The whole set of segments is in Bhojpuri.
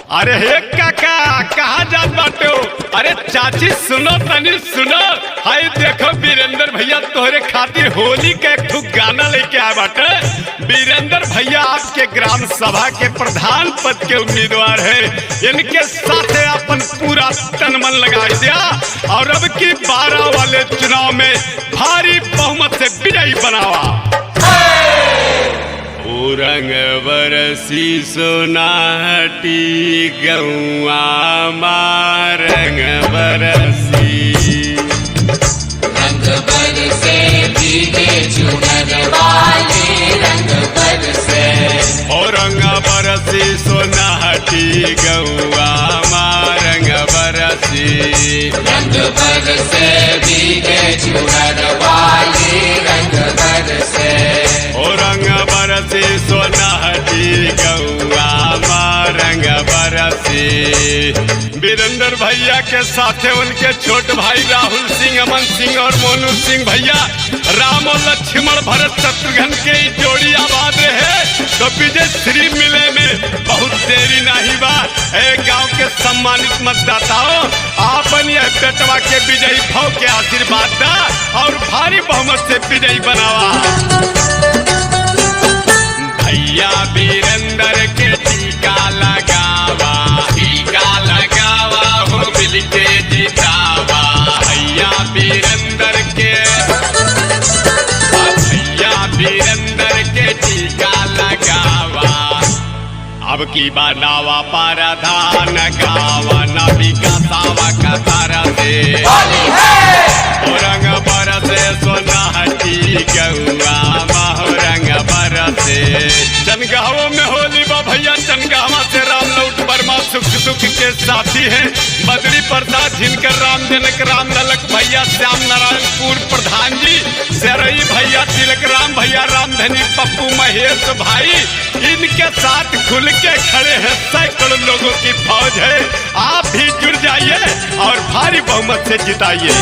अरे हे काका, कहाँ जात बाटे हो? अरे चाची सुनो, तनी सुनो। हाय देखो, वीरेंद्र भैया तोहरे खातिर होली के एक ठो गाना लेके आए बाटे। वीरेंद्र भैया आपके ग्राम सभा के प्रधान पद के उम्मीदवार है। इनके साथे अपन पूरा तन मन लगा दिया और अब की 12 वाले चुनाव में भारी बहुमत से विजयी बनावा। रंग बरसी सोनाटी गौआ मारंग बरसी। रंग बरसे भीगे चुनर वाले, रंग बरसे। ओ रंग बरसी सोनाटी गौआ मारंग बरसी। रंग बरसे भीगे चुनर वाले, रंग बरसे। ओ रंग बरसी सोनाटी गौआ मारंग बरसी। वीरेंद्र भैया के साथे उनके छोट भाई राहुल सिंह, अमन सिंह और मोनू सिंह भैया, राम और लक्ष्मण भरत शत्रुघ्न के ई जोड़ी आबाद रहे तो विजय श्री मिले में बहुत देरी नहीं बा। ए गांव के सम्मानित मतदाताओं, आपन यह बेटवा के विजयी भाव के आशीर्वाद दा और भारी बहुमत से विजयी बनावा। भैया वीरेंद्र के टीका लगावा, टीका लगावा हो मिलके जितावा। भैया वीरेंद्र के, भैया वीरेंद्र के टीका लगावा। अब की बनावा परधान गावा न विकासावा कतार से। होली है। रंग बरसे सोनाटी गौआ रंग बरसे। चनगावों में होली बा भैया, चनगावा से राम लौट वर्मा सुख दुख के साथी हैं। बद्री प्रसाद जिनकर राम जनक राम ललक भैया, श्याम नारायण पूर्व प्रधान जी, सरई भैया, तिलक राम भैया, रामधनी पप्पू महेश भाई, इनके साथ खुल के खड़े हैं सैकड़ों लोगों की फौज है। आप भी जुड़ जाइए और भारी बहुमत से जिताइए।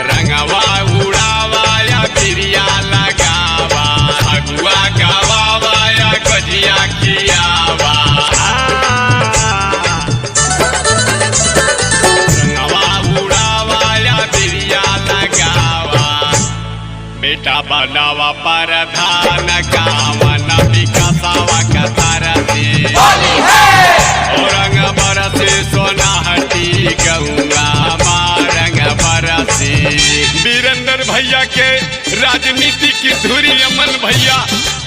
रंगवा उड़ावा या बिरिया लगावा, अगुआ गवावा या गजिया खियावा। रंगवा उड़ावा या बिरिया लगावा, बेटा बनावा परधान गावन विकासावा कतार से। होली है। रंग बरसे सोनाहटी गौआ रंग बरसे। वीरेंद्र भैया के राजनीति की धुरी अमन भैया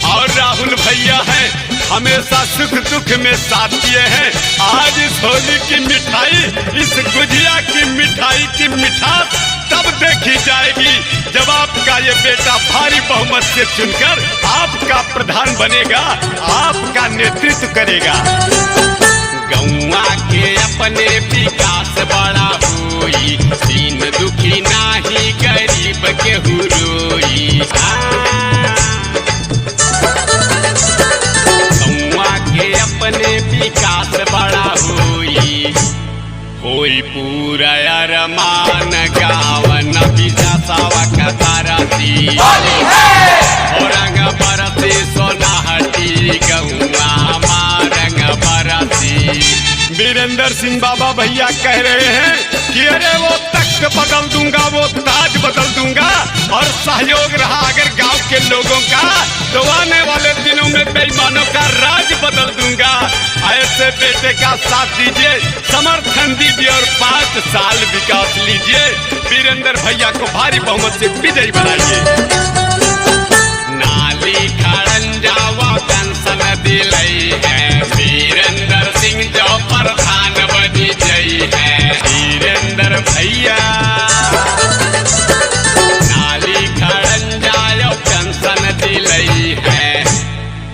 और राहुल भैया हैं, हमेशा सुख दुख में साथ दिए हैं। आज इस होली की मिठाई, इस गुजिया की मिठाई की मिठास तब देखी जाएगी जब आपका ये बेटा भारी बहुमत से चुनकर आपका प्रधान बनेगा, आपका नेतृत्व करेगा। गौआ के अपने विकास बड़ा होई, दीन दुखी नाही गरीब के हुरोई। गौआ के अपने विकास बड़ा होई, होई पूरा अरमान गावन विकासावा कतारती। होली है। रंग बरसी सोनाहटी गौआ रंग बरसी। वीरेंद्र सिंह बाबा भैया कह रहे हैं कि अरे वो तख्त बदल दूंगा, वो ताज बदल दूंगा, और सहयोग रहा अगर गांव के लोगों का तो आने वाले दिनों में बेईमानों का राज बदल दूंगा। ऐसे बेटे का साथ दीजिए, समर्थन दीजिए और 5 साल विकास लीजिए। वीरेंद्र भैया को भारी बहुमत से विजयी बनाइए। नाली खड़ंजावा पेंशन दिलई है, वीरेंद्र सिंह जो प्रधान बनी जई है। वीरेंद्र भैया नाली खड़ंजायो पेंशन दिलई है,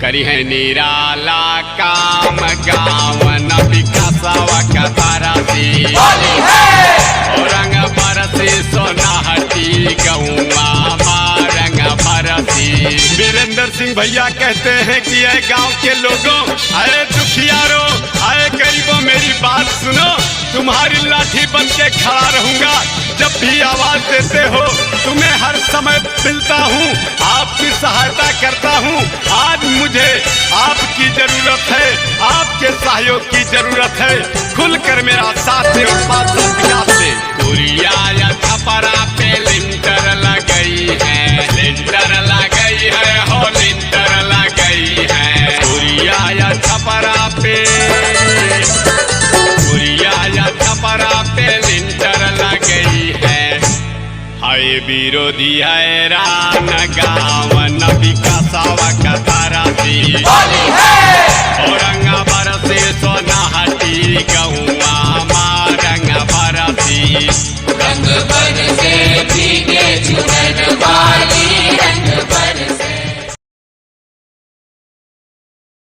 करी है निराला काम गावन विकासावा कतारती। होली है। रंग बरसी सोनाहटी गौआ रंग बरसी। वीरेंद्र सिंह भैया कहते हैं कि ऐ गांव के लोगों, अरे दुखियारो, अरे गरीबों, मेरी बात सुनो। तुम्हारी लाठी बन के खड़ा रहूंगा। जब भी आवाज देते हो तुम्हें हर समय मिलता हूँ, आपकी सहायता करता हूँ। आज मुझे आपकी जरूरत है, आपके सहयोग की जरूरत है। खुलकर मेरा साथ दे और साथ साथ विकास दे। कुरिया या छपरा पे लिंटर लगई है, लिंटर लगई है, हो लिंटर लगई है। कुरिया या छपरा पे, कुरिया या छपरा पे लिंटर लगई है। हाय विरोधी हैरान गावन विकासावा का तारासी।